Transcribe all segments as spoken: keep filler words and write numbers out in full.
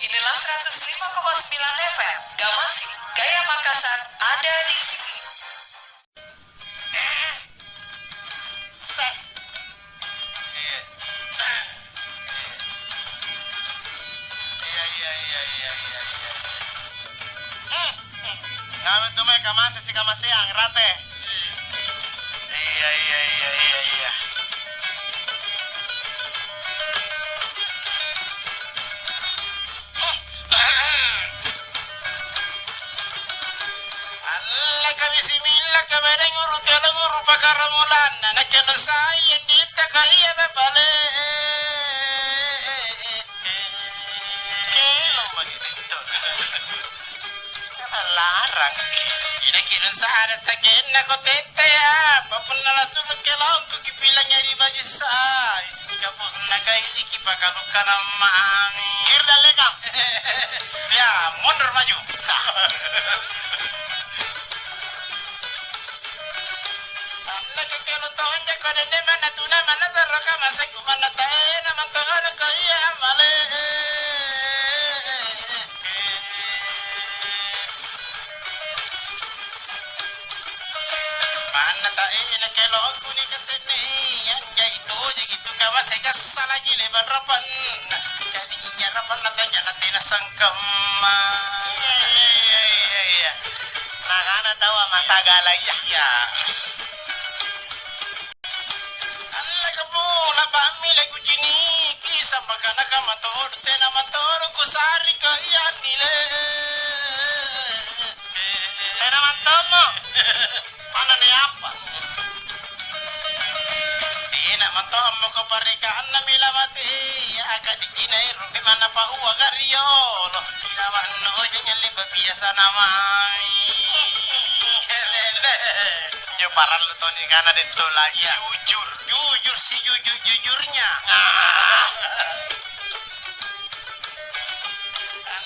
Inilah seratus lima koma sembilan F M, Gamasi, Gaya Makassar, ada di sini. Iya. Iya, iya, iya, iya, iya, iya. Hmm, hmm. Ngawe tu mae kamase sikamaseang, rate. Iya, iya, iya, iya, iya. Alleka bisimilla kabareng uru keleng uru pakaramulanna, nakke nassai anditta ka iya bapale. Kelong maki tento. Larang. Inaki nusada sakenna ko tette apa punna lasulu kelongku kipilangi ri baju sai. Kapunna kailiki pakalukka nammami. Kir dallekang. Ya, mundur maju. Anna kekelo tonja ko dende mana tuna mana tarroka masengku mana taena mantoro ko iya male. Manna taena kelongku ni katenne, anjai tojeng itu kawase kassalaki leban rapanna. Jadi iya rapanna tanya na tena sangkamma. Iya, iya, iya, iya, iya. Nakana taua masagala iya. Iya. Alleka pula pammile kuciniki, sampakana kamma todo, tena mantoro kusariko iya nile. Tena mantommo. Mana ni apa? Tena mantommo ko parekanna bila mate, aka dicinai rumpi mana paua gariolo. Bila wanno jangan lepa biasa namai. Injo parallu toni kana detto lagi. Iya. Jujur. Jujur sijujur-jujurnya.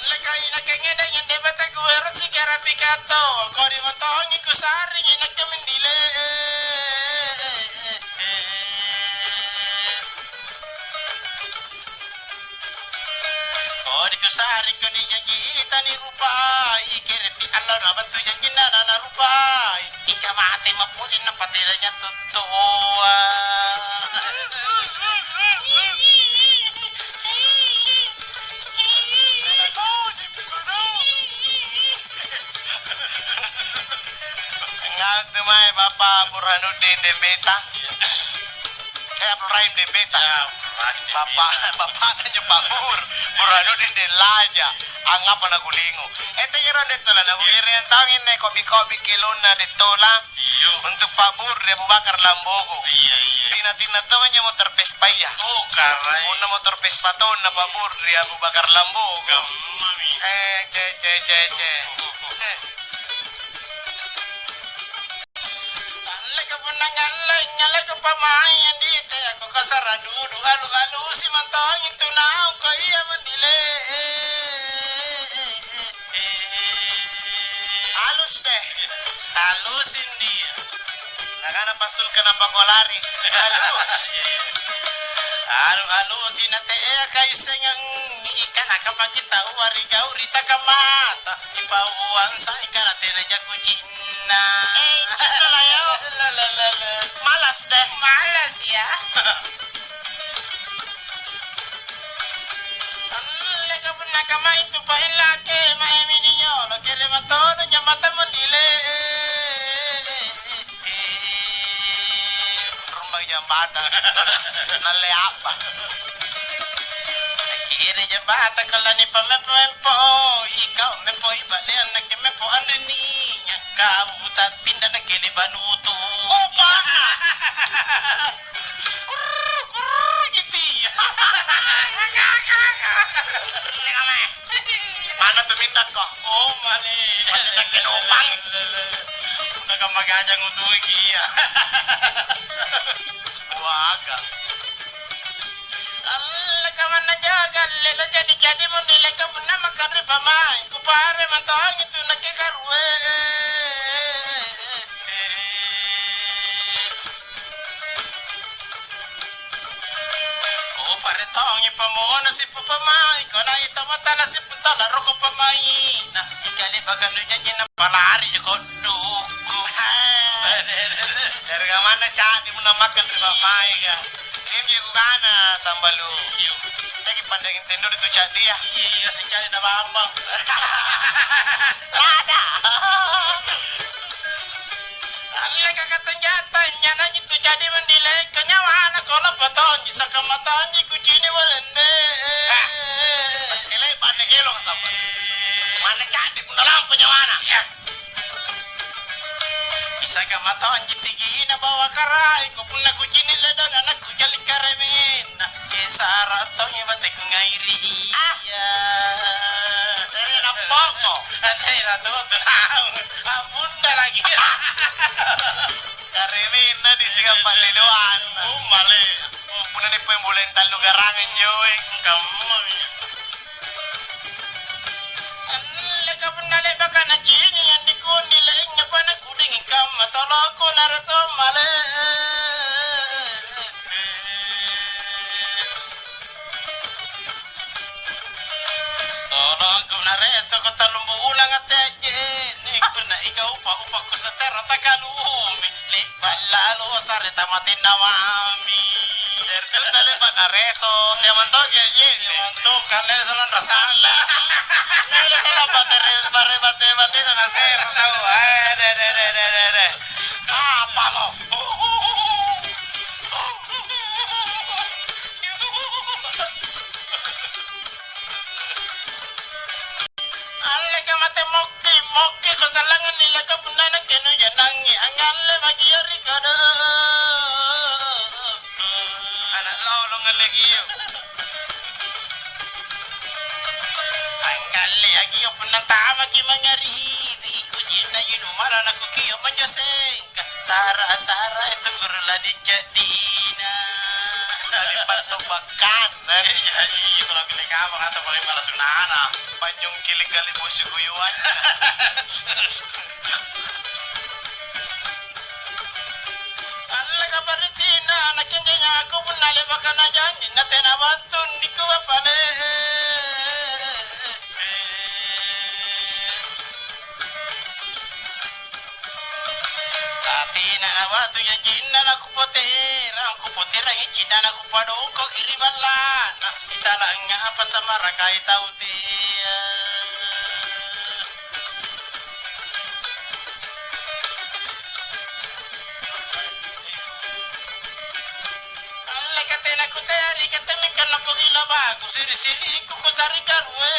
Lekai nakke ngedeng nyedde batangku ero sikara pikato, kodi matongi kusarringi nakke mendile. Kodi kusarring koni janji tani rupai, kerepi allo na battu janjinna na narupai. Ika mate mappurinna pateranya tuttua. Ngantu mae Bapa Burhanuddin Dembeta. Eh, Abdul Rahim Dembeta. Ya, Abdul Rahim Dembeta. Bapa, bapakna njo Pak Bur. Burhanuddin Delaja. Angngapa nakulingu? Eh, tejero Dettola, nakukiring taung inne kobi-kobi kilonna Dettola. Iyo. Untuk Pak Bur ri Abu Bakar Lambogo. Iya, iya. Tina-tina tonja motor Vespa iya. Oh, karai. Punna motor Vespa tonna Pak Bur ri Abu Bakar Lambogo. Gammami. Eh, ce, ce, ce, ce. Eh. Alleka punna ngalle, ngalleko pamaeng di teako kasara dudu, alu-alusi mantongi tu naung ko iya mandile. Halus deh. Halusin dia. Nakana pasulka napakolari. Halus. Alu-alusi na teea kaissengang ikana kapaki taua ri gau ri takamata. Ipauang sai kana tena jaku jinna. Eh, cicco lah, yo. Malas deh. Malas ya. Leka punna kamai tu paellake mae miniyolo kere matoto jambatang mondile. Rumbang jambatang. Nalle apa? Kiri jambatang kalau ni pamempo-mempo, ikau mempo ibalean nakke mempo anrini. Kau tatinda nakke di banutu. Opa. Kurr, kurr, gitu ya. Mana tuh minta kok? Oh, mane. Masih tak kenopang. Udah kamagajang untuk iya. Waga. Alle kamanna jaga, lelo jadi-jadi mun dileka punna makanre pamae. Kupare mantongi tu nakke karue. Are tongi pamono sippu pamai, konai tamatana sippu tala roko pamai. Nah, ikali bakal nujanji na palari joko dukku. Dari mana cadi punna makan ri pamai ka? Ini kugana sambalu. Lagi pandang tendo di tu cadia. Iya, sekali na bambang. Lada. Alle kakatanjatanya naji tu jadi mendile kanyawana kolo patonji saka matonji kucini warende. Ele bane gelo sama. Mana candi punna lampu nyawana. Ya. Saka matonji tigina bawa karai ko punna kucini ledona nakku jali karemenna. Ke sara tongi bate ku ngairi. Ah. Iya. Tere nappoko. Tere nattoko. Ampun. Punna lagi. Karemenna di sikamma ledoanna. Ummale. Punna nipoeng buleng tallu garang injo, eh. Kammami. Alleka punna le'baka nacini' andikku nilainga pana kudingi kamma toloko narasommale. Tolongku naresoko tallung bulang atte'jene, punna ikau upa-upa kusatera takalumi, li'ba' lalo sare tamatenna mami. Ternyata le'ba' nareso, teamang toki ajene. Teamang toki, lele sallang rasalla. Lele sallang batere, bare bate-batena nasero tau. Eh, de, de, de, de, de, de. Apa mo? Alleka mate mokki, mokki ko sallangang nilaka punna nakke nujannangi, angngalle maki ri kodong. Ana' lolong alleki io. Angngalle aki io punna tamaki mangngaribi, kujinna inu mara nakukio panjo seng. Sara-sara itu guru lading ca'dina. Saling battu bakkan. Iya, iya, kalau pilih kamar atau paling malas sunana. Panjung kilik kali musuh guyuan. Alle kabaricina, nakenjeng aku punna le'baka najanji, natena battu nikua pale. Tapi na batu janjinna nakupoterang, kupoterangi cinna nakupadongkoki ri balla'na. Italangngapa samarakai tau tea? Alleka tena kutea ri katte mingka napoki labaku siri-siriku kusari karue.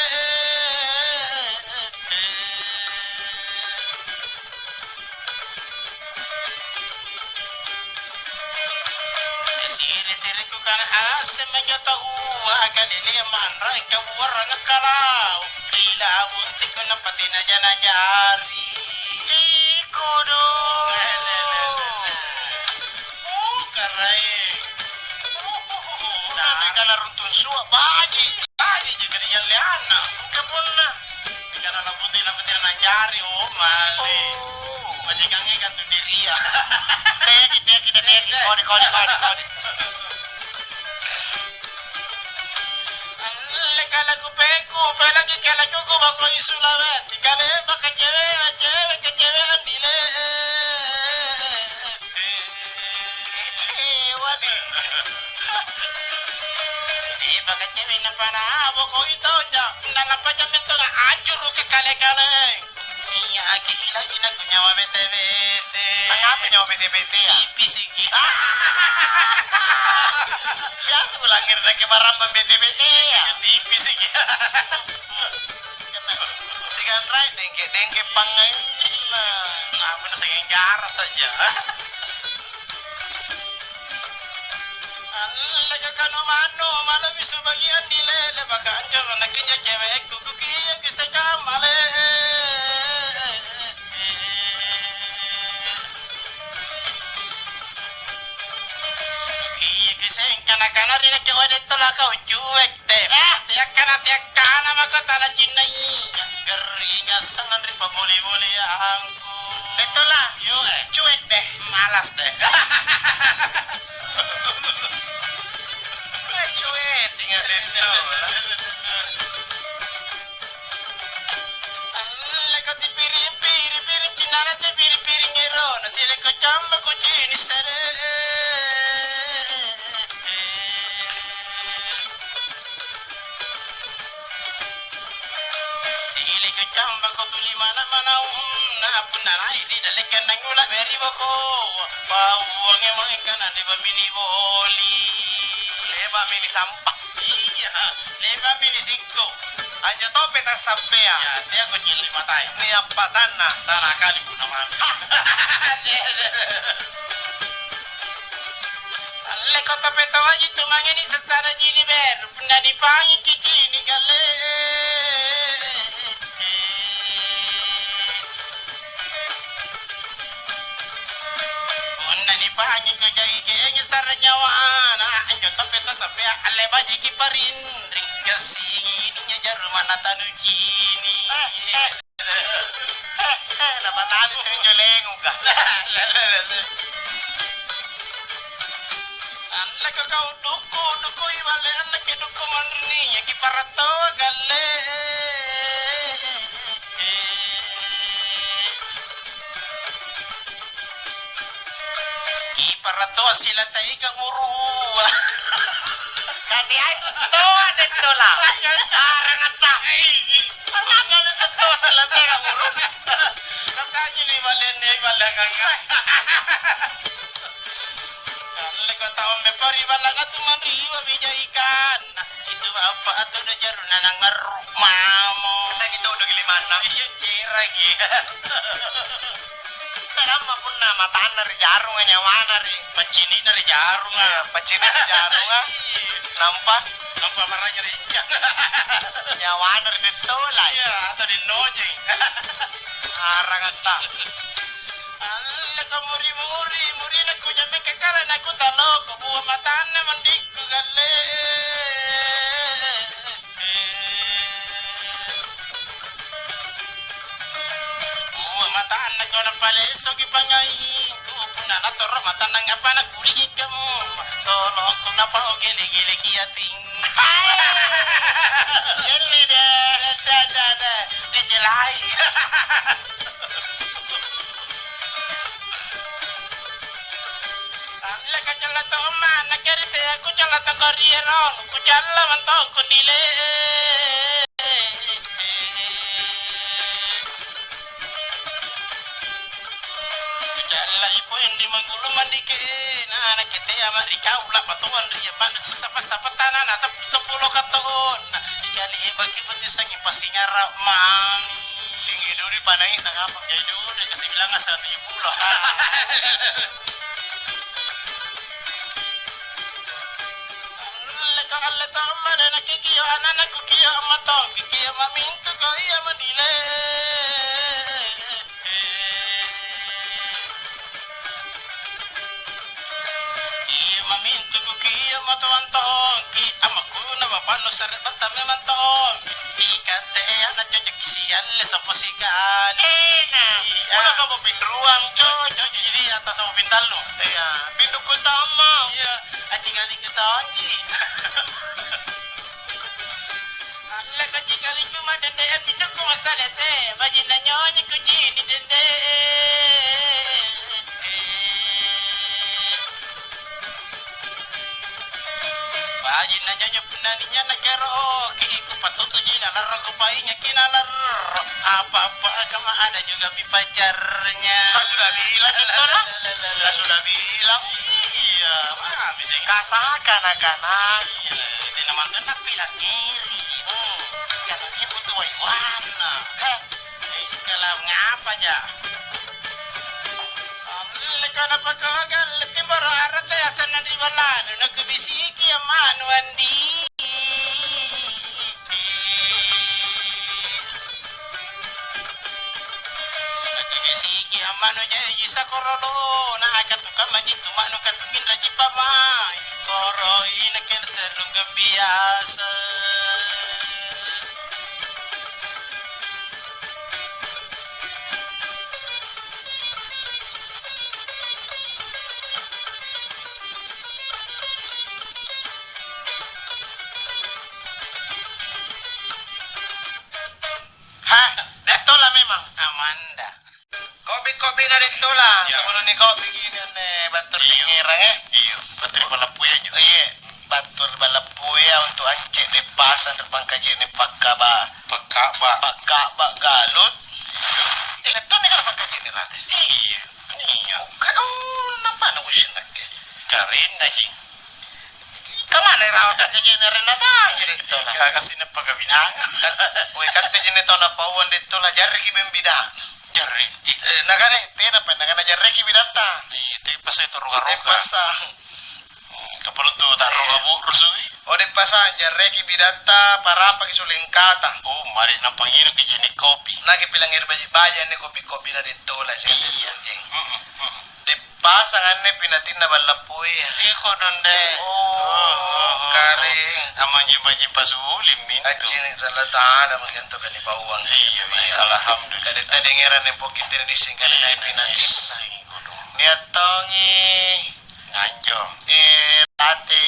Siri-siriku kana assemma anjo taua kalilea manrang kabuarranga kalau ri labuntiku napatena jana jari. Ikodo. Lelelelele. Oh, karaeng. Nah, kana runtun sua baji. Baji ji kanijalleanna. Mingka punna. Mingka nala putih, nala putih nanjari, oh, mali. Oh. Majikangnge kantu diria. Teki, teki, teki. Kodi, kodi, kodi, kodi. Alle kalaku peku, pelaki kalaku kubakoi Sulawesi, kale baka cewe, cewe, kecewe andile. Kecewa nih. Di baka cewe napana, bokoi tonja, nalapa jambe tonga, anjuruki kale-kale. Iya, aki ilaji naku nyawa bete-bete. Angapai nyawa bete-bete ya? Tipisiki. Biasa kulangngere nakke marambang bete-bete ya. Tipisiki. Siganrai dengke-dengke pangngainna. Apa na sengeng jara saja. Alleka kanu manu, manu bisu bagian di lele, baka anjo nakke njo cewekku, kukiokki sekammale. Kukiokki seng kana-kana ri nakke, wede tola kau cuek. Te, ah, teakkana, teakkana mako tala cinnai. Garringa sangang ri paboli-boliangku. Bettola. Yo, eh. Cuek deh. Eh, cuek. Alleko sipiring-piring, piring cinara sipiring-piring ero, nasileko camba kucini sere. Sileko camba ko tuli mana-manaunna, punna nai ri dallekang nangngula beri boko, pauange mange kana leba mini boli. Leba mini sampa. Iya, leba mini sikko. Anjo tope tassampea. Ya, teako cili matai. Nia' patanna. Tana kali punna mami. Alleko tope toaji tu mange ni sessana jini beru. Punna nipangiki cini galle. Punna nipangiko jai ke'nge sare nyawana, anjo tope tasampea alle bajiki parinring, gassingini nyajarru manna tanucini. Eh, eh, eh, eh, napatali tenjo lenguka. Alleka kau dukku, dukkui bale anneke dukku monrinni, yaki parattoa galle. Kiparattoa silataika murua. Katiai toa dettola. Arangatta. Angngapa toa silataika murua? Katajini balenne balaganga. Alleka taung mepari balanga tu manriwa bija ikanna. Itu bapa atau dojaruna nangarru mamo. Sagi todo gilimanna. Iya ceragi. Seramma punna matanna ri jarunga nyawana ri. Paccinina ri jarunga. Iya, paccini ri jarunga. Nampa? Nampa maraja ri inca. Nyawana ri dettola. Iya, atau di nojeng. Arangatta. Alleka muri-muri, murina kujambe kakara nakutaloko, bua matanna mandikku galle. Bua matanna kau napalesoki pangaingku, punna natoro matanna ngapa nakurigi kamu, tolongku napau gele-geleki ating. Jelli deh. Da, da, da, da. Dijelai. Alleka calla tomma, nakke ri tea kucalla toko ri erong, kucalla mantong kundile. Kucallai poeng ri manggulu mandikena, nakke tea ma ri kau, la'ba toang ri eppa'na sisapa-sapa tanana sep-, seppulo katonna. Jari bagi pati sangi pasingara mami. Tinggi duri panai tangapa jai duri kasibilangnga satu pulo. Alle to, alle to, amma de nakikio anana kukio amma to, kikio mamintu ko iya madile. Iya mamintu kukia matoang-toangki, ammakkuna bapa'nu sere'batta memang tong. Ikatte ana cocokki sialle sopo sikali. Tena. Iya. Pura sopo pinruang, cocok. Cocok jadi atau sopo pintallu. Iya, pindukku tommo. Iya, aji kali ke tonji. Alleka jikaliku madende pindukku masalese, baji nanyonyi kucini dende. Baji nanyonyi punna ninyana keroki, kupatutuji nalarro, kupaingaki nalarro. Apa-apa kama ada juga mi pacarnya. Saya sudah bilang, Dokter. Saya sudah bilang. Iya, mami sih. Kasaka nakana. Iya, tena mantan tapi lagi. Hmm. Karena dia butuh waiwana. Heh. Eh, kalau ngapa ja? Alle kana pakagal timboro arate asanna di balanu nakubisiki ammanu andi. Nakubisiki ammanu jaji sakorolona, akatukammaji tuma'nu katunginraji pamai. Koroi nakke naserrung biasa. Ri na Dettola, iya, sebelum nikopi gini anne battu ri, iya, Tengngerang, eh. Iya, battu ri Ballappoea anjo. Iya, battu ri Ballappoea untuk ance deppasang ri pangkaje'ne pakkaba-, pakkaba-, pakkaba galut. Iya. Eh, lettonni kan pangkaje'ne rate. Iya, iya. Bukan, oh, nampa na kusseng nakke. Karenna, Cing. Kamana irawa kajajiang arenna tau anjo Dettola? Gaga sinappa kaminanga. Woi, katte jinne tau napauang Dettola, jarreki bembidang. Jarreki? Eh, nakana, eh, tenapa, nakana jarreki bidatta. Iya, teppa sai tu roka-roka. Teppa sa. Hmm, kapaluttu ta roka burrusui. Oh, deppa sa, jarreki bidatta, parapaki sulengkata. Oh, mari napanginungki jenis kopi. Naki pilang air baji-baji anne kopi-kopina Dettola, sih. Iya. Mm-mm, mm-mm. Deppasang anne pinatinna Ballappoea. Iko donde. Oh, oh, oh, oh. Kare. Ammanji-manji pasuli mintu. Accini Allata'ala maki antu kani bawang. Iya, iya, alhamdulillah. Kade tadi ngerang nempo kitte nissing kade, iya, nai pinatinna. Nissing, kodong. Nia' tongi. Nganjo. Eh, rate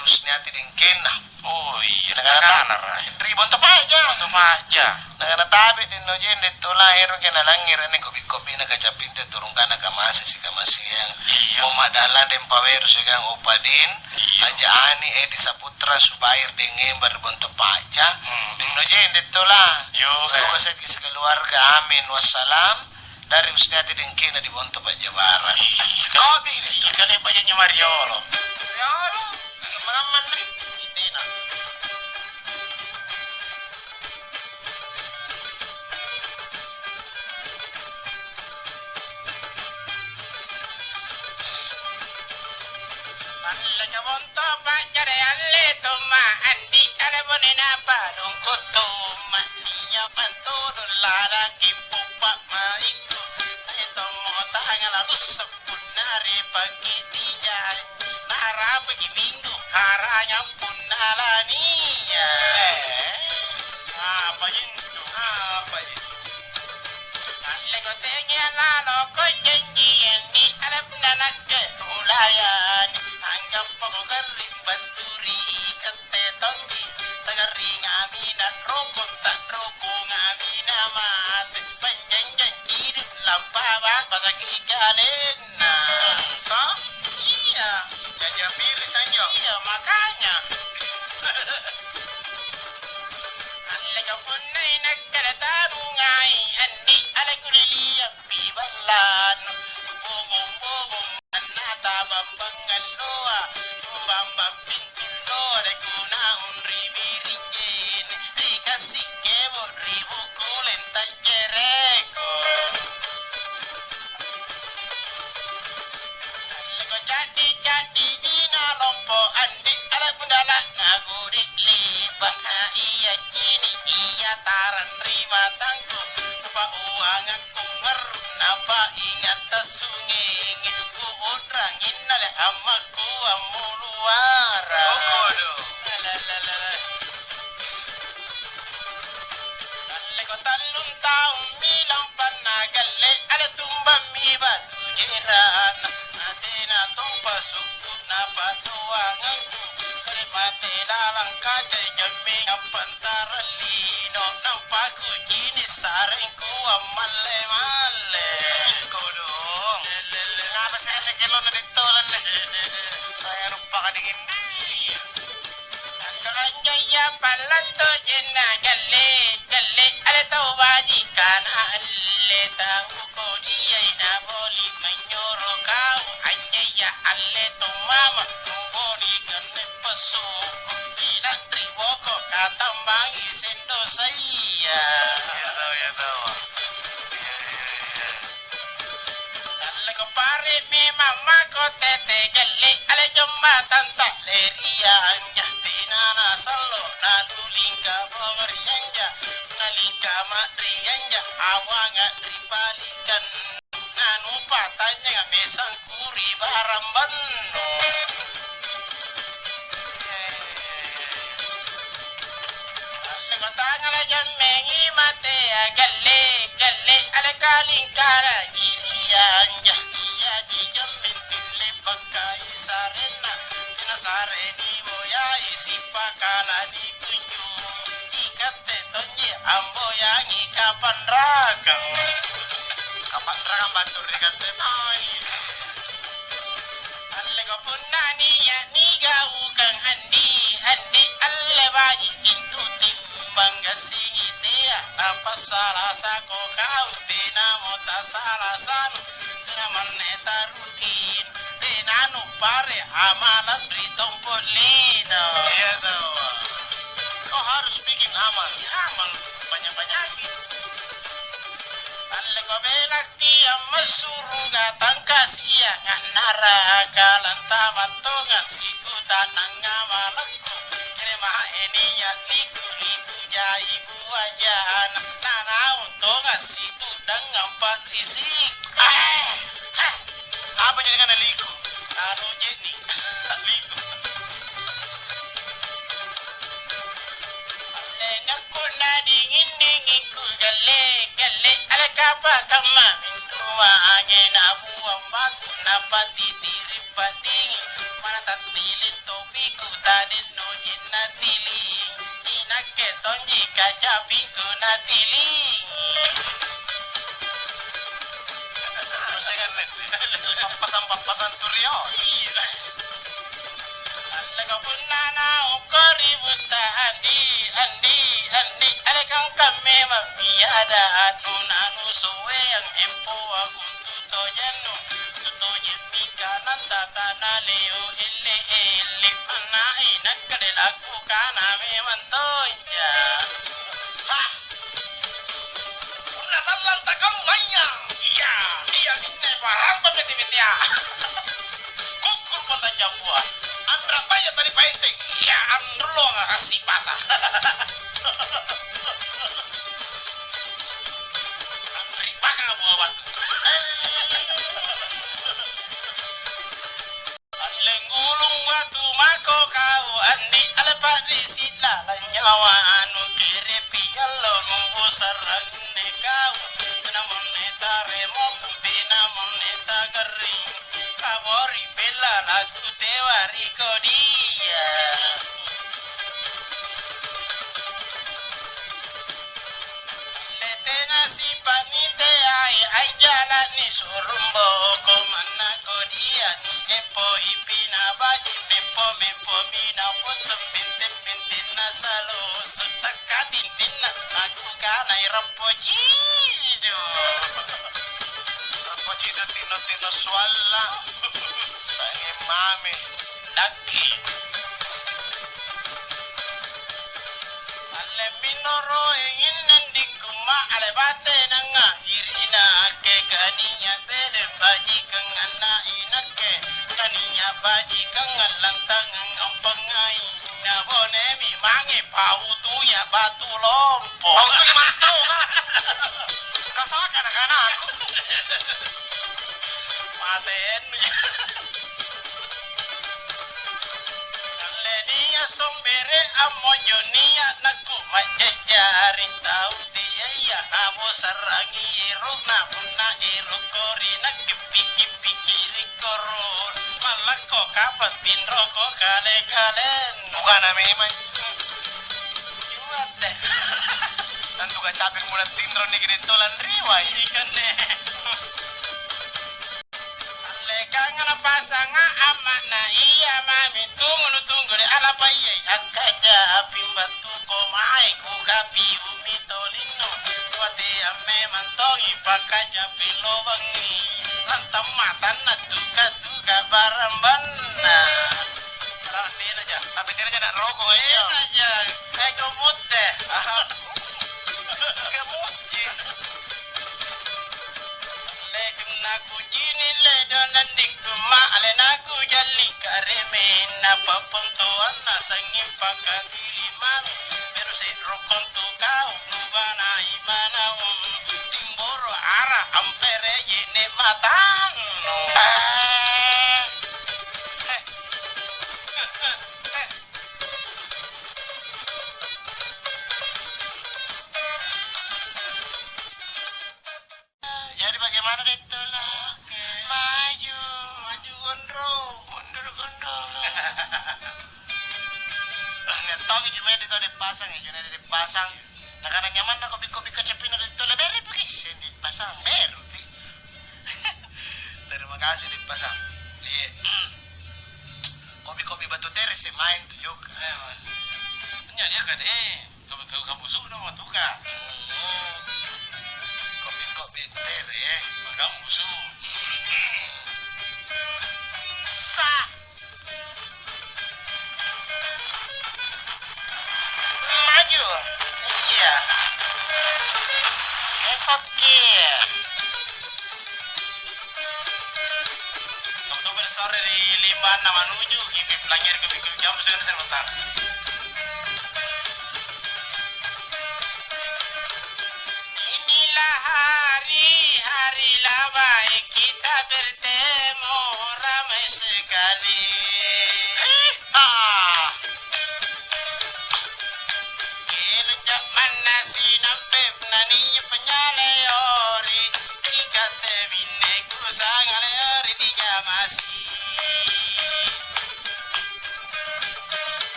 Husniati dengkenna. Oh iya, tengah tanah, Rai. Ri Bonto Paja. Bonto Paja. Nakana tabe' denno jende tu laheroki nalangngere' anne kopi-kopina kacappinte turungkana kamase sikamaseang. Iya. Mo ma'dalang deng paweru siagang Opadin, iya, Haji Ani, Edi Saputra, Subair deng Emba ri Bonto Paja. Hmm. Denno jende tu la. Yo, eh. Semoga sehat keluarga. Amin. Wassalam. Dari Husniati dengkena di Bonto Pajabara. Iya. Kopi deh. Iya, kan dia pajaknya Mariolo. Mariolo. Mangamman ri. Itena. Alle ka Bonto Pajare alle tomma andi ale bonena padongko tomma nia pantodong lalaki poppa maikku tommo tangala russeng punna ri pagi tijai narapaki minggu haranya punna lania. Eh, apa intu? Apa intu? Alleko tengia laloko janjianni, ada punna nakke kulayani. Anggappako garring battu ri katte tonji, tagarring amina rokong, ta'rokong amina mate. Panjanjang cidu lampa bapasaki kalenna. Toh? Iya. Janjiang piris anjo. Iya, makanya. Alleko punnai nakkeda tabungai, andi ale kuliliang. Pi balla'nu, bobong-bobong annata bambang alloa, bambang pintu alloa, dai kunaung ri biring jene, ri kassi kebo, ri buku lentang cereko. Alleko caddi-caddiji nalompo andi' ale bundala' naguri' liba', ia cini' ia tarang ri matangku, napauangang Kumarru napainga' tassungenge, kuu'rangi nale ammakku ammuluara. Okkodo. Alleko tallung taummi lampanna galle, ale tumbammi batu jerana, natena tompa sukku' napatuangangku, kare mate lalang kacai jammeng appantarang lino, nampa kucini' sareng Kuammalle-malle. Kodong. Ngapa seng anne kellonna Dettola anne? Saya rupa kadingin deh. Angkanjaya pallanto jenna galle, galle ale tau bajikana alle tau kodiai naboli manyoro kau anjaya alle tommama nuboli ganne pessu. Ila ri boko katambangi sendo saia. Iya, tahu, iya, tahu. Iya, iya, iya. Alleko pare memang mako tete gelle ale jombatanta lerianja. Tinana sallo nalulingka bawarianja. Nalingka ma'rianja awanga ri palikan. Nanupatanynyanga mesangku ri barambannu. Alleko tangala jammengi matea galle, galle ale kalingkaraji ri anja. Iaji jammeng tille pakkai sarenna. Nasare niboyai sipakala nikunjungi. Ikatte tonji amboyangi kapanrakang. Panrakang battu ri katte toi. Alleko punna nia' nigaukang andi', andi' alle baji' kintu timbang gassingi tea, napassala sako kau tenamo tasala sanu, tena manne taruki. Tenanu pare amalang ri tompo lino. Iya, tau. Kau harus bikin amal. Amal banyak-banyakin. Alleko belakki ammassuruga tangkasia, ngannara kalanta battonga sikuta nangamalakku. Ere mae nia' liku-liku jai buajana, nanaung tonga situdang ampa' risik. Eh, eh, apa jadi kana liku? Anu je'ni'. Liku. Lengakku na dinging-dingingku galle, galle, ale kapa kamma mingkua ange na buang baku na patitiri padinging. Mana tattiling topiku tadinnu jinna tiling. Inakke tonji kacapingku natiling. Pappasang-pappasang tu rio. Iya. Allaka punna naokko ri butta andi, andi, andi, alekangka memang tiada anu nanusueang empoang untu' tojennu, untu' tojemmi kananta tana leo elle-elle, manna inakka de laku kana memang tonja. Ha! Punna sallang takammaya, iya, iya minne parang pamete-metea. Kukkuru pontang jambua, anrapaya tali paenteng, iya, anrolonga kassi basa. Anripakanga buah batu. Lenggulung batu mako kau andi' ale pa'risi' lalang nyawa anu kerepi allo nubusarang anne kau. Tena monne taremo pute na monne tagarring kabori bella laku tewa ri kodia. Letena sipa'ni teai ai jala'ni surumboko manna kodia nijeppoi pina baji' mempo-mempo mina posseng benteng-bentenna salo suttakka tintinna aku kanai rappo cidu. Rappo cidu tinno-tinno sualla. Sanging mami. Dakki. Alle minoroeng inneng dikkumma ale bate nanga irina akkekania bele bajikang anna inakke nania bajikang allantangang ampangai nabonemi mange pautuya batu lompo. Pautuya mantau, Kak. Kasaka anak-anakku. Matennu. Nalle nia' sombere' ammojo nia' nakku majjajari tau teaia nabosarrangi ero'na punna erokko ri nakke pikki-pikki ri koro mallakko kapang tinroko kale-kalen. Bukana memang. Juat deh. Tantu kacapi mula tinro niki dittolang riwai. Ikanne. Lekanga napasanga amma'na iya mami tungunu-tunggu ri alapayai akkaja api battuko mae kukapi umi tolinnu. Kuatea memang tongi pakkaja api lobangi lantang matanna tuka-tuka barambanna. Tapi tena ja nak rokok aja. Tena ja. Ego mute. Aha. Ego mute. Lejum nakujini ledong nandingku ma ale nakujalli karemenna papontoanna sangnging pakabili mami. Merusi rokong tu kau nubanai manaung timboro ara ampere jene matannu. Jadi bagaimana deh Tola? Oke. Maju. Maju gondrong. Mundur gondrong. Ngetong iji mae di tau dipasang, iji mae dipasang. Nakana nyamanna ko bikko-bikko capina deh Tola, beru pi ki? Sendi pasang, beru pi. Kasi dipasang. Iya. Kopi-kopi batu terese main tu Jok. Eh, nya dia kade. Kamu tahu kamu sudah mau tukar. Kopi-kopi tere. Kamu su. Sa. Maju. Iya. Besok ki. Oktober sore ri limanna manuju, kipi pelajari kopi-kopi jam sudah sebentar. Inilah hari-hari labai kita bertemu ramai sekali. Ah. Kelong jammanna sinampe punna nia' panynyaleori, ikatte minne kusangaleori nikamasi.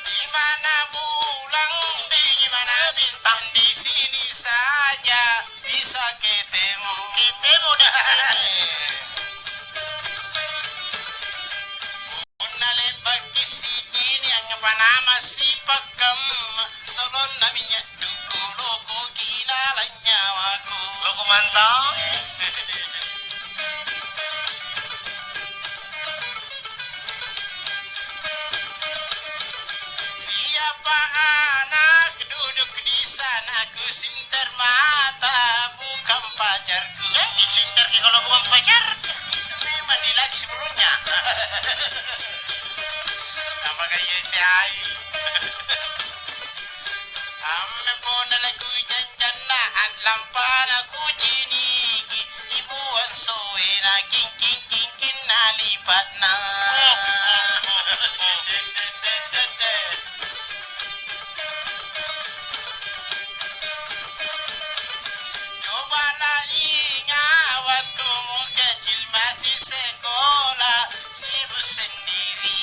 Di mana bulan, di mana bintang, di sini saja bisa ketemu. Ketemu di sini. Punna le'baki sicini' angngapa nama sipakkamma, tolonna minynya' duku lokoki lalang nyawaku. Loko mantang. Siapa anak duduk di sana, kusinter mata, bukan pacarku. Ya, disinterki kalau bukan pacar. Memang ni lagi sebelumnya. Apa kayak teai? Amme pona lagu janjanna, a'lampana kuciniki, ibuang sowena, king, king, king, king, nalipa'na. Coba nainga' wattumu kecil masih sekolah, sibuk sendiri.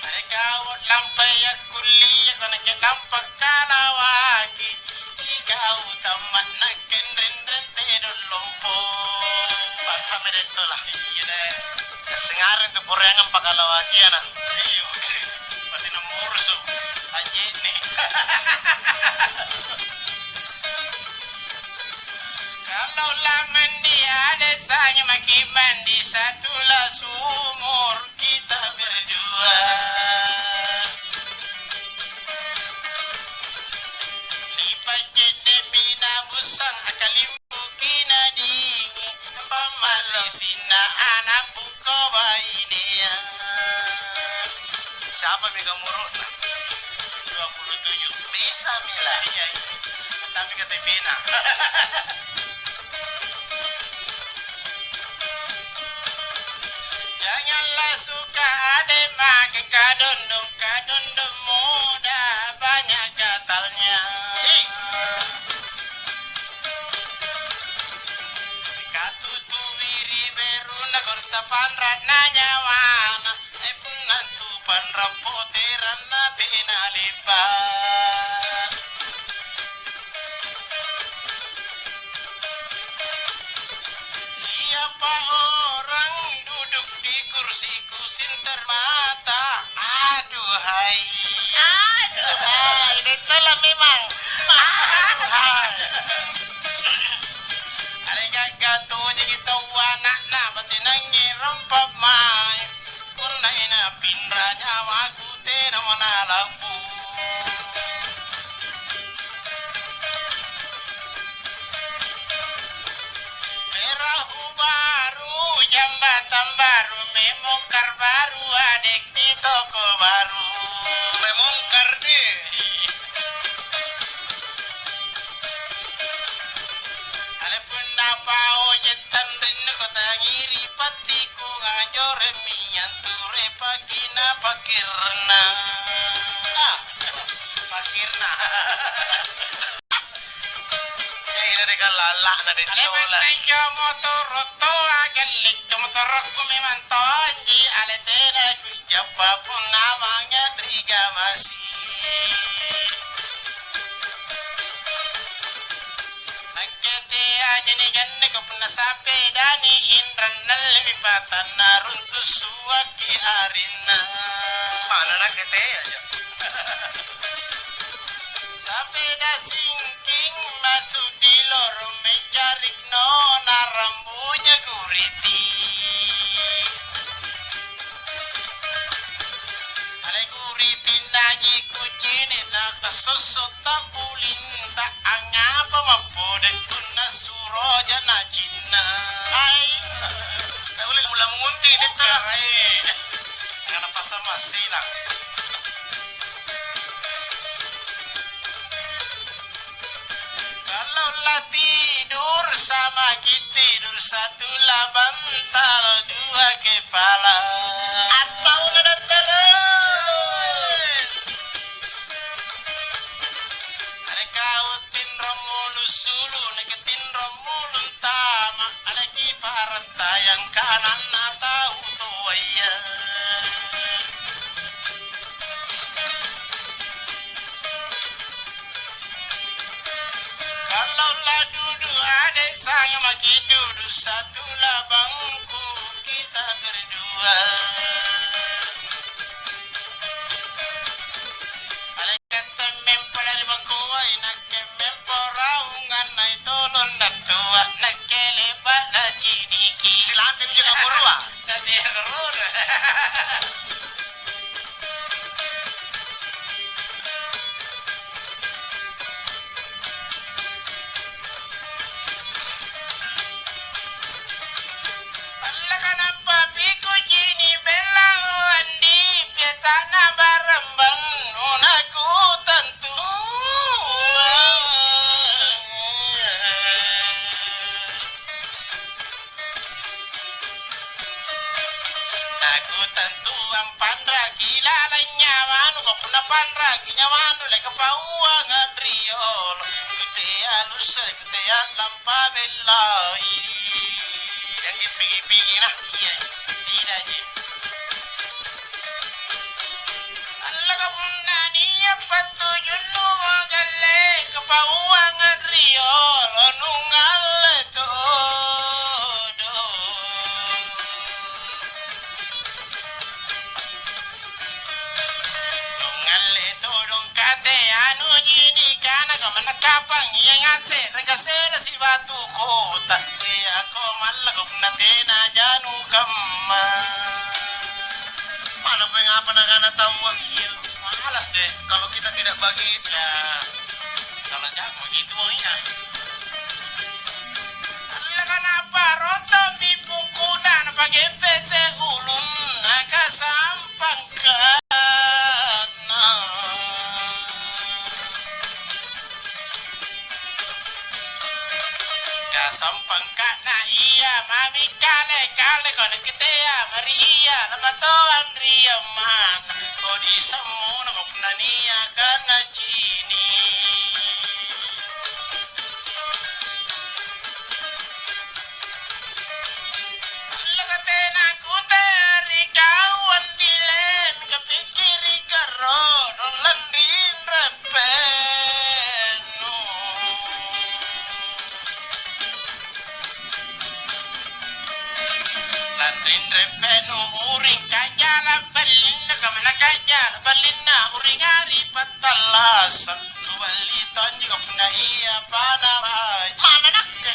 Ikau lampai akkuliah, nakke lampa kalawaki. Ikau tamma' nakke nrenreng tedong lompo. Passami detto lah. Iya deh. Kassengareng tu poreangang pakalawakiana. Iya. Pasti nomorsu. Anjini. Kalau lamandi ada saya maki mandi satu lah sumur. Kita berdua. Lipacce demi nabusang akalimbuki nadingi, pammari sinna ana' bukko bainea. Siapa mega muru'na? Dua puluh tujuh. Bisa mila. Iya, iya. Tapi K T P-na. Janganlah suka ade' make kadondong-kadondong muda banyak gatalnya. Katutu'i ri beruna kor tapanra'na nyawana. Eh, punna tu panra' poteranna tena le'ba'. Siapa orang duduk di kursiku sinter mata? Aduhai. Aduhai, betul lah memang. Aduhai. Ale gagga tojaki tau ana'na, batenangi rampa mae. Punna ina pinra nyawaku tena manalampu. Perahu baru, jambatan baru, memongkar baru, adek di toko baru. Memongkar deh. Ale punna pao jettang rinnu kota ngiri pattiku ngajoremmi anture pakina pakirna. Ah, pakirna. Jadi dari kalalla'na di Ale tola. Battai jo motoro' toa galle, jo motorokku memang tonji, ale tena kujappa punna mange ri gamasi. Ini ganne ko punna sapedani inrang nallemi patanna runtu suaki arinna. Mana nakke teaja. Sapeda singking masuk di lorong mejarik nona rambunya guriti. Ale guriti naji kucini tak sosso tak bulinta angapa mappodeng kunna Roja na cinna. Hai. Naule mula mungunting, Detta. Bukan, eh. Ngana pasang masina. Kalau la tidur sama kita tidur satu la bantal dua kepala. Assauna dattara. Are kau tinro mulu sulu, neke tinro mulu tama, aleki parattayang kananna tau toaya. Kalau la dudu ade sanga maki dudu satu labangku kita berdua. Aleka temmempo lari bangkuai, nakke mempo raungan nai tolong nattua, nakke le'ba' naciniki. Silanting juga kurua. Tapi ya kurua. Allaka nampa pikucini bella andi piasana barang bannunaku tantu. Nakutantuang panraki lalang nyawanu, ko punna panraki nyawanu, leka pauang riolo, kutea lusse, kutea lampa bellai. Yang pigi-pigi nah. Iya, tidak ji. Allaka punna nia' pattujunnu galle, kapauanga riolo nungalle todo. Nungalle todong kate anu ji nikana kamanna kapang iya ngase rega sela sibatu kota. Teako mallako punna tena janu kamma. Mana poeng apa nakana taua? Iya, malas deh kalau kita tidak bagi itu. Ya, kalau jago begitu mau iya. Kanapa rontong di pungkuna napagempese ulunna kasampang. Kasampangka'na ia mami kale-kale kone kitea mari ia namatoang ri ammana. Kodi sammona mapunna nia' kana cini. Allaka tena kutea ri kau andile, mingka pikkirika rono lanrinreppe'nu. Lanrinreppe'nu uring kajala ballinna, kamana kajala ballinna uring ari pat- Tallasang, kuballi tonji punna ia panamaji. Mana nakke?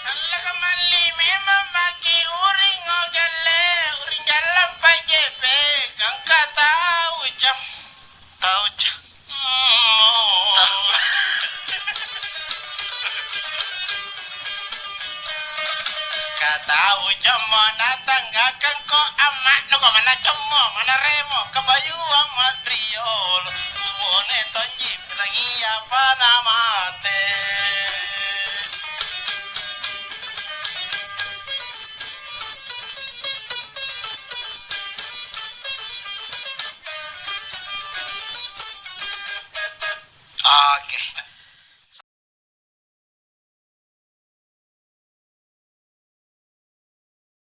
Allaka malli memang maki uring ogalle, uring jallang pajepe, kangka tau jam. Tau ja-, Katau jommo natanggakangko amma'nuko mana jommo mana remo kabayuang matriolo. Kubone tonji pilangia panamate.